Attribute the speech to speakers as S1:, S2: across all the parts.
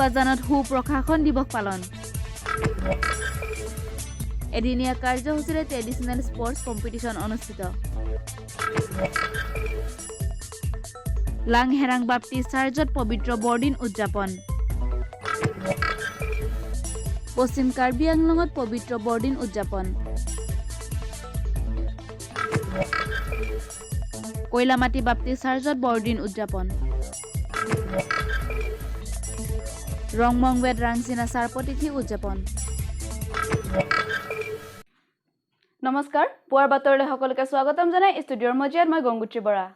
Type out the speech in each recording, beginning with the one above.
S1: বোকাজানত সুপ্ৰশাসন দিৱস পালন। এদিনীয়া কাৰ্যসূচীৰে ট্ৰেডিশ্যনেল স্পৰ্টছ কম্পিটিশ্যন অনুষ্ঠিত। লাংহেৰাং বাপ্তিষ্ট চাৰ্চত পবিত্ৰ বৰদিন উদযাপন। পশ্চিম কাৰ্বি আংলঙত পবিত্ৰ বৰদিন উদযাপন। কয়লামাটি বাপ্তিষ্ট চাৰ্চত বৰদিন উদযাপন। ৰংমংৱেত ৰাংচিনা চাৰ্পতিথি উদযাপন।
S2: নমস্কাৰ, পুৱাৰ বাতৰিলৈ সকলোকে স্বাগতম জনাই ষ্টুডিঅ'ৰ মজিয়াত মই গংগুত্ৰী বৰা।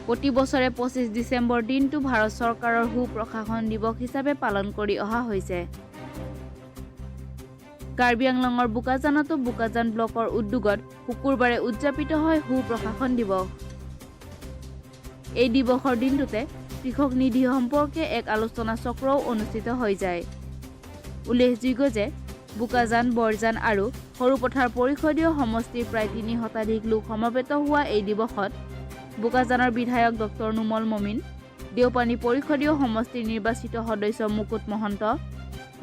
S1: প্ৰতি বছৰে 25 ডিচেম্বৰ দিনটো ভাৰত চৰকাৰৰ সুপ্ৰশাসন দিৱস হিচাপে পালন কৰি অহা হৈছে। কাৰ্বি আংলঙৰ বোকাজানতো বোকাজান ব্লকৰ উদ্যোগত শুকুৰবাৰে উদযাপিত হয় সুপ্ৰশাসন দিৱস। এই দিৱসৰ দিনটোতে কৃষক নিধি সম্পৰ্কে এক আলোচনা চক্ৰও অনুষ্ঠিত হৈ যায়। উল্লেখযোগ্য যে বোকাজান, বৰজান আৰু সৰুপথাৰ পৰিষদীয় সমষ্টিৰ প্ৰায় 3 শতাধিক লোক সমবেত হোৱা এই দিৱসত বোকাজানৰ বিধায়ক ডক্টৰ নোমল মমিন, দেওপানী পৰিষদীয় সমষ্টিৰ নিৰ্বাচিত সদস্য মুকুট Mahanta,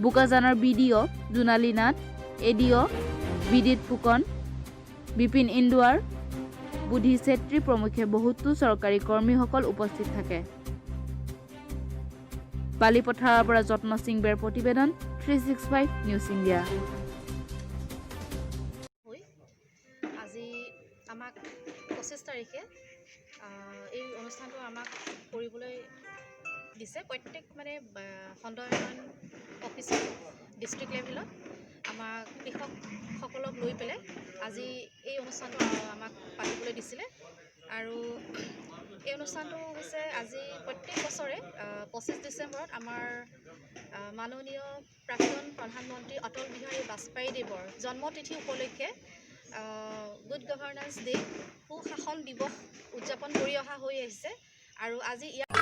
S1: বোকাজানৰ B D O Jonali Nath, A D O Bidit Phukan, Bipin Indwar, Budhi Chetri প্ৰমুখ্যে বহুতো চৰকাৰী কৰ্মীসকল উপস্থিত থাকে। বালিপথাৰৰ পৰা যত্ন সিং বেৰ প্ৰতিবেদন, 365 নিউজ ইণ্ডিয়া।
S3: আজি আমাক 25 তাৰিখে এই অনুষ্ঠানটো আমাক কৰিবলৈ দিছে। প্ৰত্যেক মানে খণ্ড উন্নয়ন অফিচত ডিষ্ট্ৰিক্ট লেভেলত আমাক কৃষকসকলক লৈ পেলাই আজি এই অনুষ্ঠানটো আমাক পাতিবলৈ দিছিলে। আৰু এই অনুষ্ঠানটো হৈছে আজি প্ৰত্যেক বছৰে 25 ডিচেম্বৰত আমাৰ মাননীয় প্ৰাক্তন প্ৰধানমন্ত্ৰী অটল বিহাৰী বাজপেয়ীদেৱৰ জন্মতিথি উপলক্ষে গুড গভাৰ্নেন্স ডে, সুশাসন দিৱস উদযাপন কৰি অহা হৈ আহিছে। আৰু আজি ইয়াত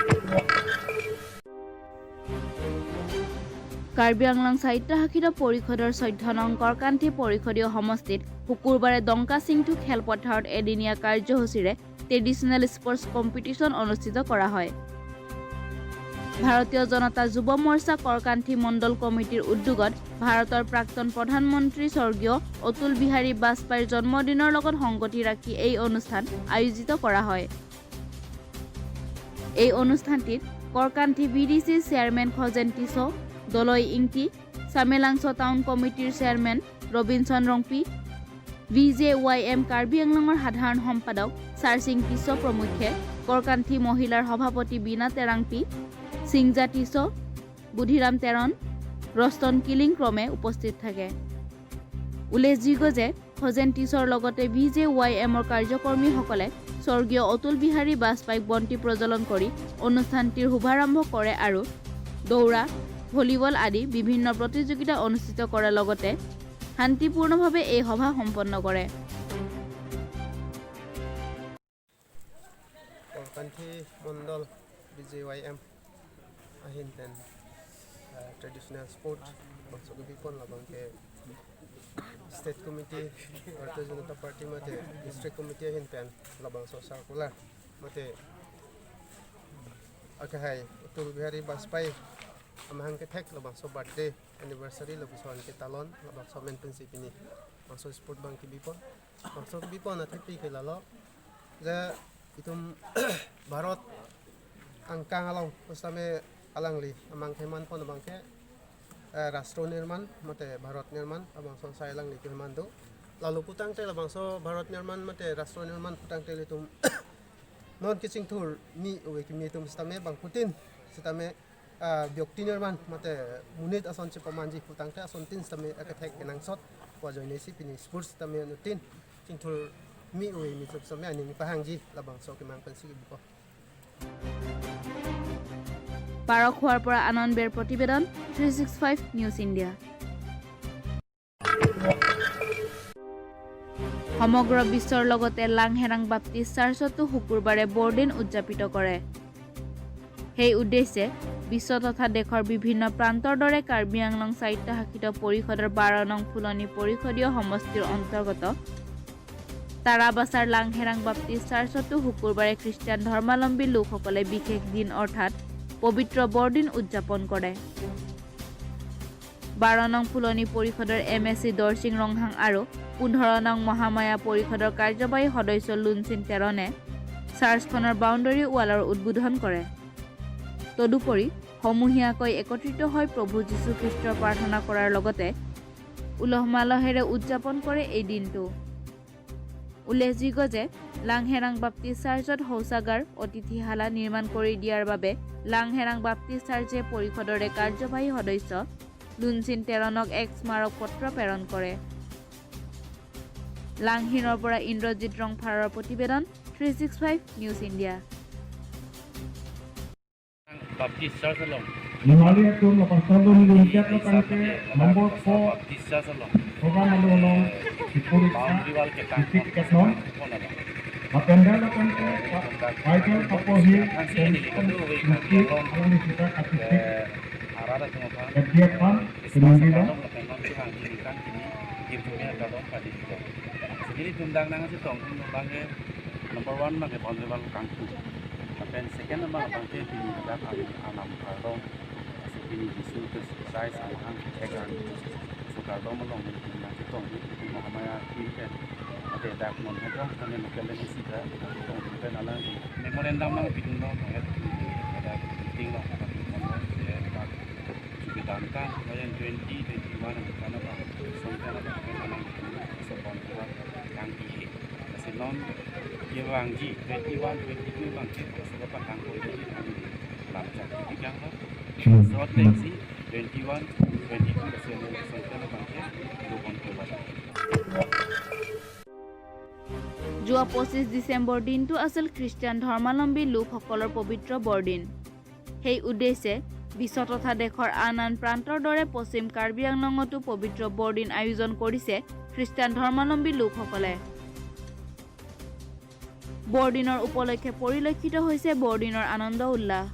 S1: কাৰ্বি আংলং স্বায়ত্তশাসিত পৰিষদৰ 14 নং কৰকান্থি পৰিষদীয় সমষ্টিত শুকুৰবাৰে ডংকা সিংথু খেলপথাৰত এদিনীয়া কাৰ্যসূচীৰে ট্ৰেডিশ্যনেল স্পৰ্টছ কম্পিটিশ্যন অনুষ্ঠিত কৰা হয়। ভাৰতীয় জনতা যুৱ মৰ্চা কৰকান্থি মণ্ডল কমিটিৰ উদ্যোগত ভাৰতৰ প্ৰাক্তন প্ৰধানমন্ত্ৰী স্বৰ্গীয় অতুল বিহাৰী বাজপেয়ীৰ জন্মদিনৰ লগত সংগতি ৰাখি এই অনুষ্ঠান আয়োজিত কৰা হয়। এই অনুষ্ঠানটিত কৰকান্থি বি ডি চিৰ চেয়াৰমেন খজেন টিছ, দলৈ ইংতি, চামেলাংছ টাউন কমিটিৰ chairman Robinson Rongpi, V J Y M Karbi আংলঙৰ সাধাৰণ সম্পাদক চাৰচিং টিছ প্ৰমুখ্যে কৰকান্থি মহিলাৰ সভাপতি বীণা তেৰাংপি, চিংজা টিছ, বুধিৰাম তেৰণ, ৰস্তন কিলিং ক্ৰমে উপস্থিত থাকে। উল্লেখযোগ্য যে খজেন টিছৰ লগতে ভি জে ৱাই এমৰ কাৰ্যকৰ্মীসকলে স্বৰ্গীয় অতুল বিহাৰী বাজপেয়ীক বন্তি প্ৰজ্বলন কৰি অনুষ্ঠানটিৰ শুভাৰম্ভ কৰে আৰু দৌৰা, ভলীবল আদি বিভিন্ন প্ৰতিযোগিতা অনুষ্ঠিত কৰাৰ লগতে শান্তিপূৰ্ণভাৱে এই সভা সম্পন্ন কৰে।
S4: Korkanthi Mandal B J Y M ahin pen traditional sport bipon labangke state committee Bharatiya Janata party mate district committee ahin pen labangso circular mate akahai Atal Bihari Vajpayee amahang ke thek labangso birthday anniversary labangso anke talon labangso men pensi pini bangso sport bangki bipon bangso bipon athek pi kelalo ja itum Bharat angkang along usame alangli amang keman pon abangke rashtra nirman mate Bharat nirman abangso sai alangli keman do lalu putang tel abangso Bharat nirman mate rashtra nirman putang tel itum non kiching thur ni owe kimi itum stame bang putin stame ব্যক্তি নিৰ্মাণ মতে মুনিত ason chi pamanji putang te ason tin stame akathek kenangsot kwa joine si pini sports stame nutin chingthur mi owe mi chop stame ani pahangji labangso kimang pansi buko।
S1: পাৰখোৱাৰ পৰা আনন্দ বেৰ প্ৰতিবেদন, 365 news India. সমগ্ৰ বিশ্বৰ লগতে লাংহেৰাং বাপ্তিষ্ট চাৰ্চতো শুকুৰবাৰে বৰদিন উদযাপিত কৰে। সেই উদ্দেশ্যে বিশ্ব তথা দেশৰ বিভিন্ন প্ৰান্তৰ দৰে কাৰ্বি আংলং স্বায়ত্তশাসিত পৰিষদৰ 12 নং ফুলনি পৰিষদীয় সমষ্টিৰ অন্তৰ্গত তাৰাবাছাৰ লাংহেৰাং বাপ্তিষ্ট চাৰ্চতো শুকুৰবাৰে খ্ৰীষ্টান ধৰ্মাৱলম্বী লোকসকলে বিশেষ দিন অৰ্থাৎ পবিত্ৰ বৰদিন উদযাপন কৰে। 12 নং ফুলনি পৰিষদৰ এম.এ.চি. দৰচিং ৰংহাং আৰু 15 নং মহামায়া পৰিষদৰ কাৰ্যবাহী সদস্য লুনচিন টেৰণে চাৰ্চখনৰ বাউণ্ডৰী ৱালৰ উদ্বোধন কৰে। তদুপৰি সমূহীয়াকৈ একত্ৰিত হৈ প্ৰভু যীশুখ্ৰীষ্টৰ প্ৰাৰ্থনা কৰাৰ লগতে উলহ মালহেৰে উদযাপন কৰে এই দিনটো। উল্লেখযোগ্য যে লাংহেৰাং বাপ্তিষ্ট চাৰ্চত শৌচাগাৰ, অতিথিশালা নিৰ্মাণ কৰি দিয়াৰ বাবে লাংহেৰাং বাপ্তিষ্ট চাৰ্চে পৰিষদৰে কাৰ্যবাহী সদস্য লুনচিন টেৰণক এক স্মাৰক পত্ৰ প্ৰেৰণ কৰে। লাংহিনৰ পৰা ইন্দ্ৰজিৎ ৰংফাৰৰ প্ৰতিবেদন, 365 news India.
S5: Baptist Church along.
S6: Nimali atum lapasalo ni luntiat lo kangke number 4
S5: Baptist Church along.
S6: Program alo along Ipuriksa
S5: Boundary wall ke tang.
S6: District Ketnon Mapenda lo kangke Vital Kapohi Inki along ni kita katisik
S5: Arada tengok kan.
S6: Kegiatan Penunggilan
S5: Sendiri tundang nang si tong tundang ke number 1 ma ke boundary wall kangku. Then second number bang ke pini dak anam kardong si pini jisu ke size ang egan so kardong malong ni si tong ni Mahamaya team ke ate dak mon he dong tane makele ni si da tong pen alang memorandum nang pidun no het ada meeting no mon se dak jubidan kan 2021 ang kana ba songkana ba alang so bon kang ki si non Wangji 21 22 bang ke sebab tang ko ini ang lam cak ti kang lo so taxi 21 22 kasi ano songkana bang ke do bon ko ba.
S1: যোৱা 25 ডিচেম্বৰ দিনটো আছিল খ্ৰীষ্টান ধৰ্মাৱলম্বী লোকসকলৰ পবিত্ৰ বৰদিন। সেই উদ্দেশ্যে বিশ্ব তথা দেশৰ আন আন প্ৰান্তৰ দৰে পশ্চিম কাৰ্বি আংলঙতো পবিত্ৰ বৰদিন আয়োজন কৰিছে খ্ৰীষ্টান ধৰ্মাৱলম্বী লোকসকলে। বৰদিনৰ উপলক্ষে পৰিলক্ষিত হৈছে বৰদিনৰ আনন্দ উল্লাস।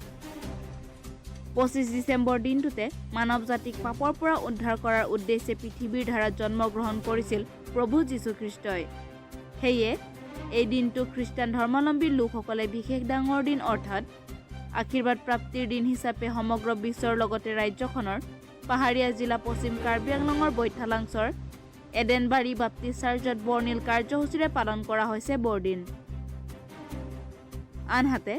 S1: 25 ডিচেম্বৰ দিনটোতে মানৱ জাতিক পাপৰ পৰা উদ্ধাৰ কৰাৰ উদ্দেশ্যে পৃথিৱীৰ ধাৰাত জন্মগ্ৰহণ কৰিছিল প্ৰভু যীশুখ্ৰীষ্টই। সেয়ে এই দিনটো খ্ৰীষ্টান ধৰ্মাৱলম্বী লোকসকলে বিশেষ ডাঙৰ দিন অৰ্থাৎ আশীৰ্বাদ প্ৰাপ্তিৰ দিন হিচাপে সমগ্ৰ বিশ্বৰ লগতে ৰাজ্যখনৰ পাহাৰীয়া জিলা পশ্চিম কাৰ্বি আংলঙৰ বৈঠালাংছৰ এডেনবাৰী বাপ্তিষ্ট চাৰ্চত বৰ্ণিল কাৰ্যসূচীৰে পালন কৰা হৈছে বৰদিন। আনহাতে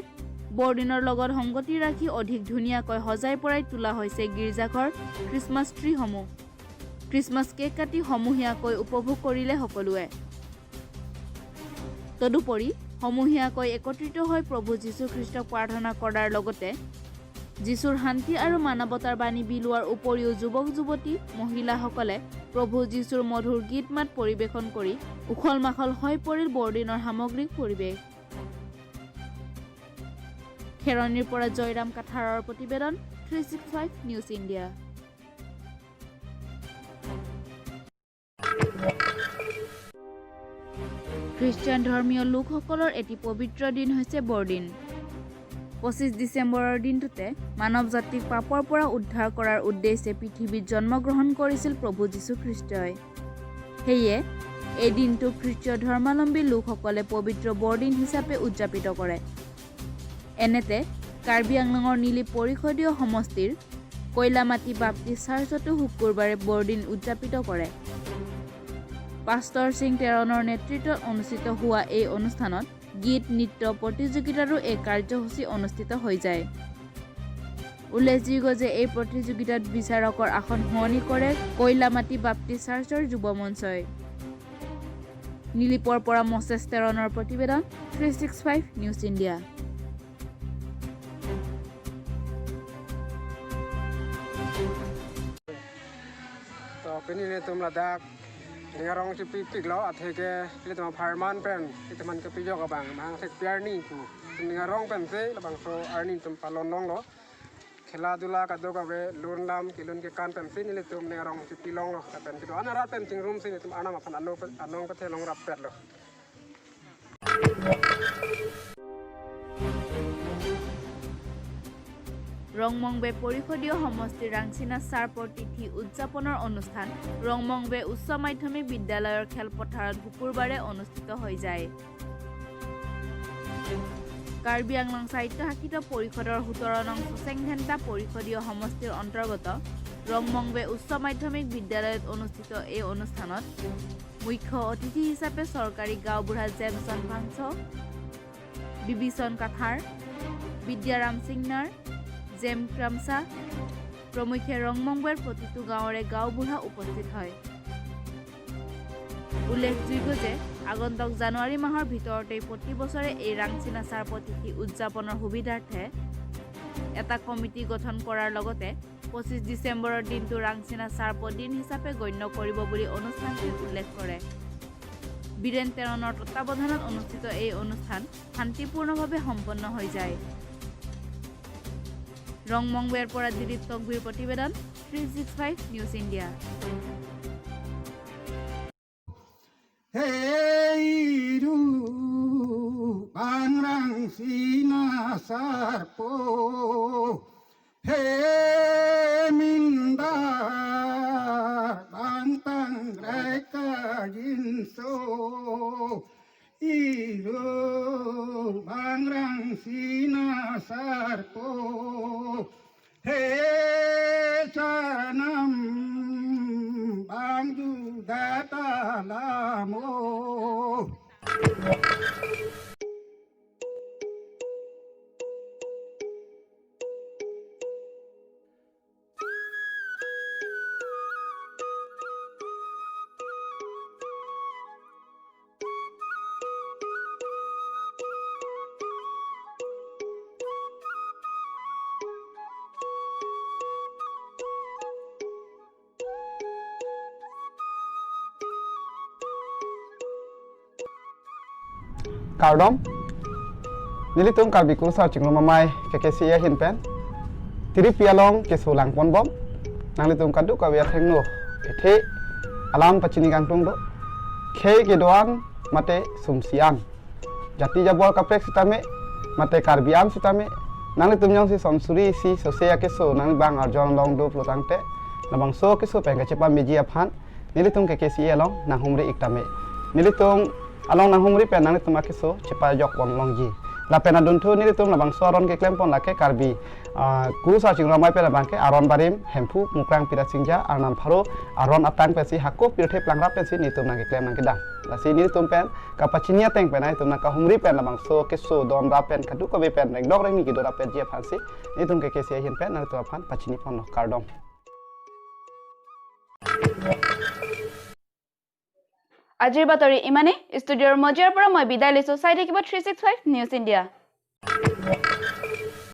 S1: বৰদিনৰ লগত সংগতি ৰাখি অধিক ধুনীয়াকৈ সজাই পৰাই তোলা হৈছে গীৰ্জাঘৰ, খ্ৰীষ্টমাছ ট্ৰীসমূহ। খ্ৰীষ্টমাছ কেক কাটি সমূহীয়াকৈ উপভোগ কৰিলে সকলোৱে। তদুপৰি সমূহীয়াকৈ একত্ৰিত হৈ প্ৰভু যীশুখ্ৰীষ্টক প্ৰাৰ্থনা কৰাৰ লগতে যীশুৰ শান্তি আৰু মানৱতাৰ বাণী বিলোৱাৰ উপৰিও যুৱক যুৱতী মহিলাসকলে প্ৰভু যীশুৰ মধুৰ গীত মাত পৰিৱেশন কৰি উখল মাখল হৈ পৰিল বৰদিনৰ সামগ্ৰিক পৰিৱেশ। খেৰণিৰ পৰা জয়ৰাম কাথাৰৰ প্ৰতিবেদন, 365 নিউজ ইণ্ডিয়া। খ্ৰীষ্টান ধৰ্মীয় লোকসকলৰ এটি পবিত্ৰ দিন হৈছে বৰদিন। 25 ডিচেম্বৰৰ দিনটোতে মানৱ জাতিক পাপৰ পৰা উদ্ধাৰ কৰাৰ উদ্দেশ্যে পৃথিৱীত জন্মগ্ৰহণ কৰিছিল প্ৰভু যীশুখ্ৰীষ্টই। সেয়ে এই দিনটো খ্ৰীষ্টীয় ধৰ্মাৱলম্বী লোকসকলে পবিত্ৰ বৰদিন হিচাপে উদযাপিত কৰে। এনেতে কাৰ্বি আংলঙৰ নীলি পৰিষদীয় সমষ্টিৰ কয়লামাটি বাপ্তিষ্ট চাৰ্চতো শুকুৰবাৰে বৰদিন উদযাপিত কৰে। পাষ্টৰ সিং টেৰণৰ নেতৃত্বত অনুষ্ঠিত হোৱা এই অনুষ্ঠানত গীত নৃত্য প্ৰতিযোগিতাৰো এক কাৰ্যসূচী অনুষ্ঠিত হৈ যায়। উল্লেখযোগ্য যে এই প্ৰতিযোগিতাত বিচাৰকৰ আসন শুৱনি কৰে কয়লামাটি বাপ্তিষ্ট চাৰ্চৰ যুৱ মঞ্চই। নীলিপৰ পৰা মছেছ টেৰণৰ প্ৰতিবেদন, 365 নিউজ ইণ্ডিয়া।
S7: তো pinili tum ladak ningarong si pipig lo at heke ili tum farman pen itu man ke pijo ka bang mang sek piarni ku ningarong pen se labang so arni tum palon long lo khela dula ka do ka we lun lam ki lun ke kan pen se nili tum ningarong si pilong lo ka pen ki do anarat pen ting room se ni tum anam aphan ano anong ka the long rap pet lo.
S1: ৰংমংবে পৰিষদীয় সমষ্টিৰ ৰাংচিনা চাৰ্পৰ তিথি উদযাপনৰ অনুষ্ঠান ৰংমংবে উচ্চ মাধ্যমিক বিদ্যালয়ৰ খেলপথাৰত শুকুৰবাৰে অনুষ্ঠিত হৈ যায়। কাৰ্বি আংলং স্বায়ত্তশাসিত পৰিষদৰ 17 নং চুচেংঘেণ্টা পৰিষদীয় সমষ্টিৰ অন্তৰ্গত ৰংমংবে উচ্চ মাধ্যমিক বিদ্যালয়ত অনুষ্ঠিত এই অনুষ্ঠানত মুখ্য অতিথি হিচাপে চৰকাৰী গাঁওবুঢ়া জেমছন ভাংছ, বিবিচন কাথাৰ, বিদ্যাৰাম সিংনাৰ, জেম ক্ৰামচা প্ৰমুখ্যে ৰংমংবেৰ প্ৰতিটো গাঁৱৰে গাঁওবুঢ়া উপস্থিত হয়। উল্লেখযোগ্য যে আগন্তুক জানুৱাৰী মাহৰ ভিতৰতেই প্ৰতি বছৰে এই ৰাংচিনা চাৰ্প তিথি উদযাপনৰ সুবিধাৰ্থে এটা কমিটি গঠন কৰাৰ লগতে 25 ডিচেম্বৰৰ দিনটো ৰাংচিনা চাৰ্প দিন হিচাপে গণ্য কৰিব বুলি অনুষ্ঠানটিত উল্লেখ কৰে। বীৰেন তেৰণৰ তত্বাৱধানত অনুষ্ঠিত এই অনুষ্ঠান শান্তিপূৰ্ণভাৱে সম্পন্ন হৈ যায়। ৰংমংবেৰ পৰা দিলীপ টকবিৰ প্ৰতিবেদন, 365 news India.
S8: Heiru bangrang sina sarpo he mindar bantang reka jinso iru bangrang sina sarpo he charanam bangju data lamo।
S9: Kardom nilitung karbi kursa chinglo mamai kekesi ya hinpen tiri pialong kesulang ponbom nanglitung kadu kawi athengno ethe alam pachini gangtung do khe kedoan mate sumsiang jati jabor kaprek sitame mate karbiam sitame nanglitung nyong si somsuri si sosea keso nang bang arjon long do plotangte nabang so keso pengka chepa meji aphan nilitung kekesi along nahumri iktame nilitung along nahumri pen nang tumake so chepa jok pon longji la pena duntu ni tum labang so aron ke klem pon lake karbi ku sa ching ramai pe labang ke aron barim hempu mukrang pira singja arnam pharo aron atang pe si hakko pirthe plangra pe si ni tum nang ke klem nang ke dam la si ni tum pen ka pachinia teng pen ai tum na ka humri pen labang so ke so dom ra pen kadu ko be pen reng dok reng ni ki dora pen ji phan si ni tum ke ke si hin pen nang tu phan pachini pon kardom।
S2: আজিৰ বাতৰি ইমানেই। ষ্টুডিঅ'ৰ মজিয়াৰ পৰা মই বিদায় লৈছোঁ। চাই থাকিব 365 নিউজ ইণ্ডিয়া।